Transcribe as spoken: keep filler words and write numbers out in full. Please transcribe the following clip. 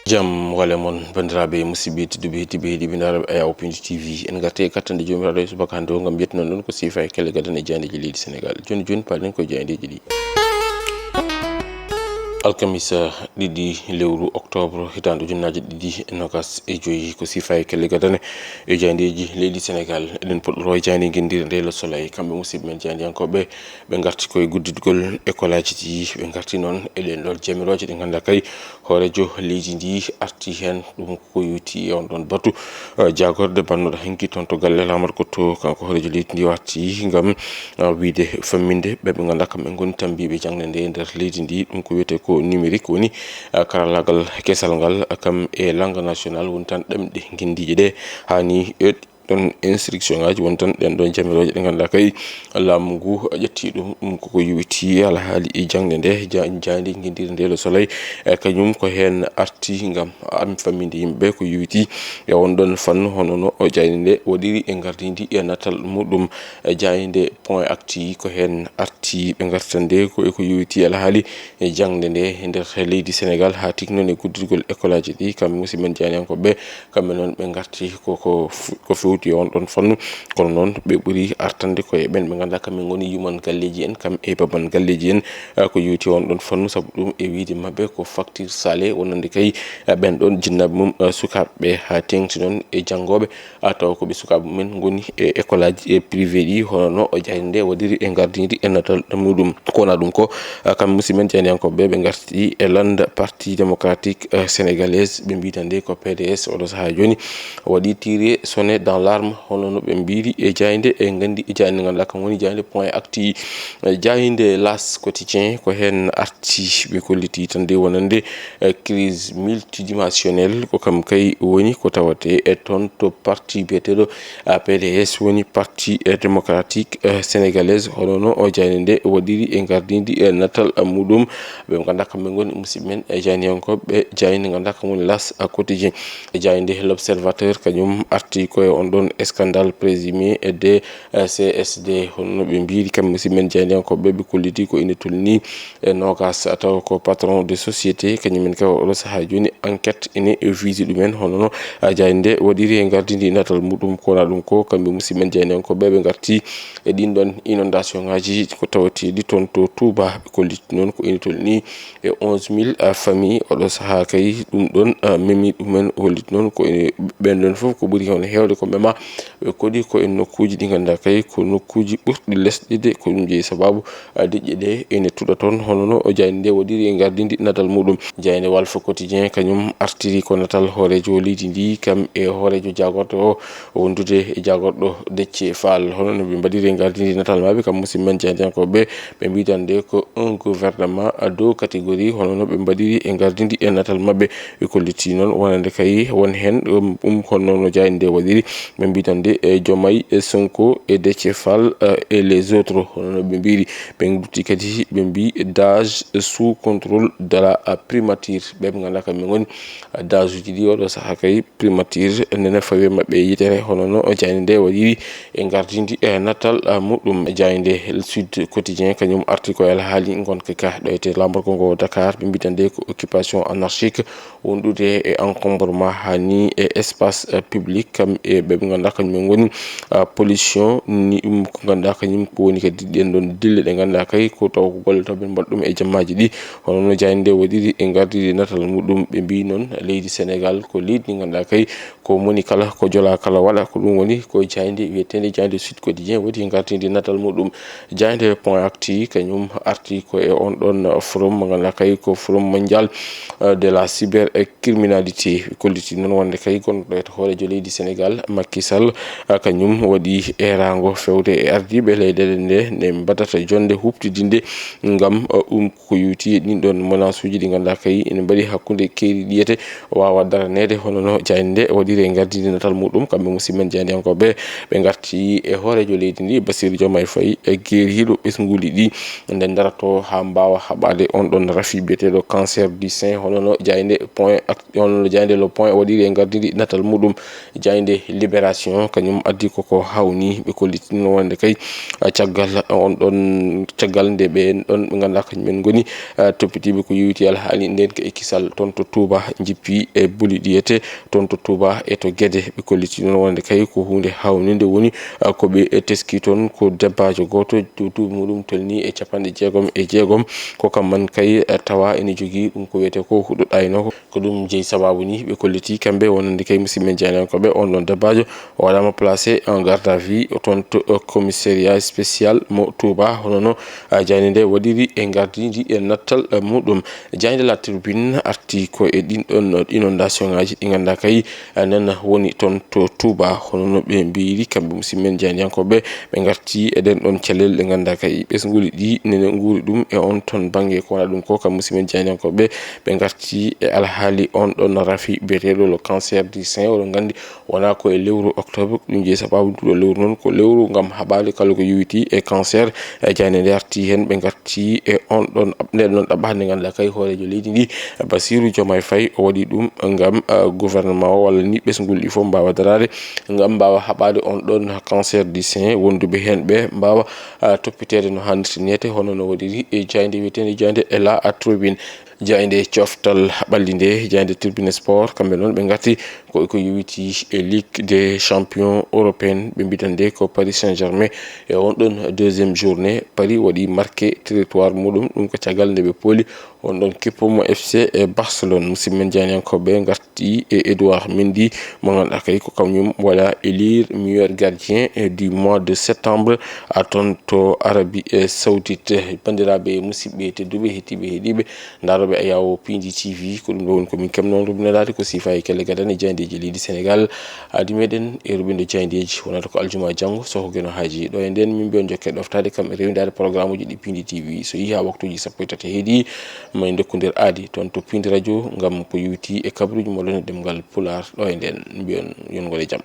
Jam wale mon, banndiraaɓe musidɓe tedduɓe, heɗiiɓe, heɗiiɓe ndaarooɓe Ayaw Pinndi T V. En ngarti e kattande Joomiraaɗo e subaka hannde o ngam yettunon ɗon ko siifa e kelle gadane e jaayndeeji leydi Senegaal. Jooni jooni, paalen ko e jaayndeeji ɗi. Alkamisa ɗiɗi lewru oktoobre hitaande ujunnaaje ɗiɗi e noogas e joyi, ko siifa e kelle gadane e jaayndeeji leydi Senegaal. Eɗen puɗɗoroo e jaaynde ngenndiire nde Le Soleil. Kamɓe musidɓe men jaayndiyankooɓe, ɓe ngarti koye gudditgol ekolaaji ɗi, ɓe ngarti noon e ɗeen ɗoon jamirooje ɗe ngannduɗaa kay hooreejo leydi ndi arti heen. Ɗum ko yowitii e on ɗoon batu, eh, jaagorde bannooɗo hanki toon to galle Laamar Kotto, kanko hooreejo leydi ndi o arti ngam, eh, wiyde famminde ɓe ɓe ngannduɗaa kamɓe ngoni tammbiiɓe jaŋde nde e nder leydi ndi. Ɗum ko wiyetee ko numérique woni, eh, karallaagal kesal ngal, eh, kam e langue nationale woni tan ɗemɗe ngenndiije ɗe haani e ɗoon instruction ngaji woni tan ɗeen ɗoon jamirooje ɗe ngannduɗaa kay laamu ngu ƴetti ɗum. Ɗum koko yowitii alhaali e jaŋde nde, ja-, jaaynde ngenndiire nde Le Soleil, eh, kañum ko heen arti ngam am famminde yimɓe ko yowitii e on ɗoon fannu, hono no o jaaynde nde waɗiri e ngardiindi e natal muɗum. Eh, jaaynde Point Actu ko heen arti ɓe ngartande ko e ko yowitii alhaali e jaŋde nde e nder leydi Senegaal, haa tigi noon e gudditgol ekolaaji ɗi. Kamɓe musidɓe men jaayndiyankooɓe, kamɓe noon ɓe ngarti ko, ko f-, ko fewti e on ɗoon fannu. Kono noon ɓe ɓuri artande ko e ɓeen ɓe ngannduɗaa kamɓe ngoni yuman galleeji en, kam e baban galleeji en, eh, ko yowitii e on ɗoon fannu. Sabu ɗum e wiyde maɓɓe ko facture salée wonande kay, eh, ɓeen ɗoon jinnaaɓe mum, eh, sukaaɓe haa teeŋti noon e janngooɓe, a tawa ko ɓe sukaaɓe mumen ngoni e ekolaaji e privé ɗi, hono no o jaaynde nde waɗiri e ngardiindi e natal muɗum. Ko wonaa ɗum ko, eh, kamɓe musidɓe men jaayndiyankooɓe ɓe ngarti e lannda Parti Démocratique, eh, Sénégalais, ɓe mbiyi tan nde ko P D S oɗo sahaa jooni waɗi tiré sonné dans l'arme, hono no ɓe mbiyri e jaaynde e nganndi e jaaynde ngannduɗaa kam woni jaaynde Point Actu. Eh, jaaynde L'As Quotidien ko heen arti, ɓe kolliti tan nde wonande, eh, crise multidimensionnelle, ko kam kay woni ko tawatee e toon to parti biyeteeɗo, eh, P D S woni Parti, eh, Démocratique, eh, Sénégalais, hono no o jaaynde nde waɗiri e ngardiindi e natal muɗum. Ɓe ngannduɗaa kamɓe ngoni musidɓe men e jaayndiyankooɓe jaaynde ngannduɗaa kam woni L'As Quotidien. E jaaynde L'Observateur kañum arti ko e on ɗoon scandale présumé e de, eh, C S D, hono no ɓe mbiyri kamɓe musidɓe men jaayndiyankooɓe, ɓe kolliti ko ina tolnii e noogaas, tawa ko patron de société, kañum en kay oɗo sahaa jooni enquête ene vise ɗumen, hono no, ah, jaaynde nde waɗiri e ngardiindi natal muɗum. Ko wonaa ɗum ko, kamɓe musidɓe men jaayndiyankooɓe ɓe ngarti e ɗiin ɗoon inondation ngaji ko tawateeɗi toon to Touba, ɓe kolliti noon ko ina tolnii e onze mille, ah, famille oɗo sahaa kay. Ɗum ɗoon, ah, memi ɗumen, holliti noon ko e ɓeen ɗoon fof ko ɓuri heen heewde ko mema, ɓe koɗi ko e nokkuuji ɗi ngannduɗaa kay ko nokkuuji ɓurɗi lesɗeede, ko ɗum jeyi sabaabu, ah, deƴƴe ɗe ene tuɗa toon, hono no o jaaynde nde waɗiri e ngardiindi natal muɗum. Jaaynde Walf Quotidien kañum artiri ko natal hooreejo leydi ndi, kam e hooreejo jaagorɗo o, wondude e jaagorɗo Déthié Fall. Hono no ɓe mbaɗiri e ngardiindi natal maɓɓe, kam musidɓe men jaayndiyankooɓe, ɓe mbiyi tan nde ko un gouvernement à deux catégories, hono no ɓe mbaɗiri e ngardiindi e natal maɓɓe. Ɓe kolliti noon wonande kay won heen, um, um, hono no jaaynde nde waɗiri, ɓe mbiyi tan nde e Diomaye, e Sonko, e Déthié Fall, eh, et les autres, hono no ɓe mbiyri. Ɓe ndutti kadi, ɓe mbiyi dage sous contrôle de la, eh, primature. Ɓe ɓe ngannduɗaa kamɓe ngoni, eh, dage uji ɗi oɗo sahaa kay primature nene fawi maɓɓe e yitere, hono no jaaynde nde waɗiri e ngardiindi e natal, eh, muɗum. Jaaynde Sud Quotidien kañum arti ko e alhaali ngonka ka ɗo etee laamorgo ngo Dakar, ɓe mbiyi tan nde ko occupation anarchique wondude e encombrement haa ni e espace, eh, public, kam e ɓe ɓe ngannduɗaa kañum en ngoni, ah, pollution, ni ɗum ko ngannduɗaa kañum ko woni kadi ɗeen ɗoon dille ɗe ngannduɗaa kay ko taw ko golle taw ɓe mbaɗa ɗum e jammaaji ɗi. Hono no jaaynde nde waɗiri e ngardiindi natal muɗum, ɓe mbiyi noon leydi Senegaal ko leydi ndi ngannduɗaa kay ko moni kala, ko jola kala waɗa, ko ɗum woni ko jaaynde wiyeteende jaaynde Sud Quotidien waɗi ngardiindi natal muɗum. Jaaynde Point Actu kañum arti ko e on ɗoon forum mo ngannduɗaa kay ko forum mondial, eh, de la cyber criminalité. Kolliti noon wonde kay gonɗo e hooreejo leydi Senegaal, Macky Sall, ah, kañum waɗi eeraango feewde e ardiiɓe leyɗeele nde, nde mbaɗata jonnde huuɓtidinde ngam, ah, ɗum ko yowiti e ɗiin ɗoon menace uji ɗi ngannduɗaa kay ene mbaɗi hakkunde keeri ɗi etee waawa daraneede, hono no jaaynde nde waɗiri e ngardiindi natal muɗum. Kamɓe musidɓe men jaayndiyankooɓe, ɓe ngarti e hooreejo leydi ndi, Bassirou Diomaye Faye, e geeriiɗo ɓesnguuli ɗi nde daroto haa mbaawa haɓaade on ɗoon rafi biyeteeɗo cancer du sein, hono no jaaynde Point Actu, hono no jaaynde Le Point waɗiri e ngardiindi natal muɗum. Jaaynde Libération kañum addi koko hawni, ɓe kollitino wonde kay, ah, caggal on ɗoon, caggal nde ɓeen ɗoon ɓe ngannduɗaa kañum en ngoni, ah, toppitiiɓe ko yowiti alhaali ndeen ka e kisal toon to Touba. Touba jippi e buli ɗi etee toon to Touba e to Gede. Ɓe kolliti noon wonde kay ko huunde haawninde woni, ah, ko ɓe teski toon ko debbaajo gooto, duuɓi muɗum tolnii e capanɗe jeegom e jeegom. Ko kam man kay, ah, tawa ene jogii ɗum ko wiyetee ko huɗo ɗaynoo. Ko ɗum jeyi sabaabu ni ɓe kolliti kamɓe wonande kay musidɓe men jaayndiyankooɓe. On ɗoon debbaajo o waɗaama placé en garde à vue toon to, ah, commissariat spécial mo Touba. Hono no, ah, jaaynde nde waɗiri e ngardiindi e nattal, ah, muɗum. Jaaynde La Tribune arti ko e ɗin ɗon inondation ngaji ɗi ngannduɗaa kay, eh, nana woni toon to Touba. Hono no ɓe mbiyiri kamɓe musidɓe men jaayndiyankooɓe, ɓe ngarti e ɗen ɗon calel ɗe ngannduɗaa kay ɓesnguli ɗi nene nguuri ɗum e on toon bannge. Ko wona ɗum ko kamɓe musidɓe men jaayndiyankooɓe, ɓe ngarti e alhaali on ɗon rafi biyeteeɗo le cancer du sein. Oɗon nganndi wonaa ko e lewru octobre, ɗum jeyi sabaabu nduɗo lewru noon ko lewru ngam haɓaade kala ko yowitii e cancer. E jaaynde nde arti heen, ɓe ngarti e on ɗon, nde ɗon ɗaɓɓaande nde ngannduɗaa kay hooreejo leydi ndi, Bassirou Diomaye Faye, o waɗi ɗum ngam, ah, gouvernement o walla ni ɓesnguli ɗi fof mbaawa daraade, ngam mbaawa haɓaade on ɗon cancer du sein, wonduɓe heen ɓe mbaawa, ah, toppiteede no haanirta ni, hono no waɗiri e jaaynde wiyeteende jaaynde La Tribune. Jaaynde coftal ɓalli nde, jaaynde Tribune Sport, kamɓe noon ɓe ngarti ko, ko yowitii e Ligue des Champions européenne, ɓe mbiɗa nde ko Paris Saint-Germain. E on ɗon deuxième journée, Paris waɗi marqué territoire muɗum, ɗum ko caggal nde ɓe pooli on ɗon Kippomo F C e Barcelone. Musidɓe men jaayndiyankooɓe ngarti e Edouard Mendy, mo ngannduɗaa kay ko kañum waɗa élire meilleur gardien, eh, du mois de septembre, a toon to Arabie, eh, Saoudite. Banndiraaɓe, musidɓe tedduɓe, heɗtiiɓe, heɗiiɓe, ndaarooɓe Ayaawo Piindi T V, ko ɗum ɗo woni ko min keɓnoo rubinanaade ko siifa e kelle gadane jaayndeeji leydi Senegaal. Aadi meɗen e rubindo jaayndeeji, wonata ko aljuma janngo, so ko Geno Haaji. Ɗo e nden, min mbiyon jokke ɗoftaade kam e rewindaade programuuji ɗi Piindi T V. So yii haa waktuuji sappo e tati heedi, ma en ndokkondir aadi toon to Piindi Radio, ngam ko yowitii e kabaruuji mo lone ɗemngal Pulaar. Ɗo e nden, mbiyon yon ngol e jam.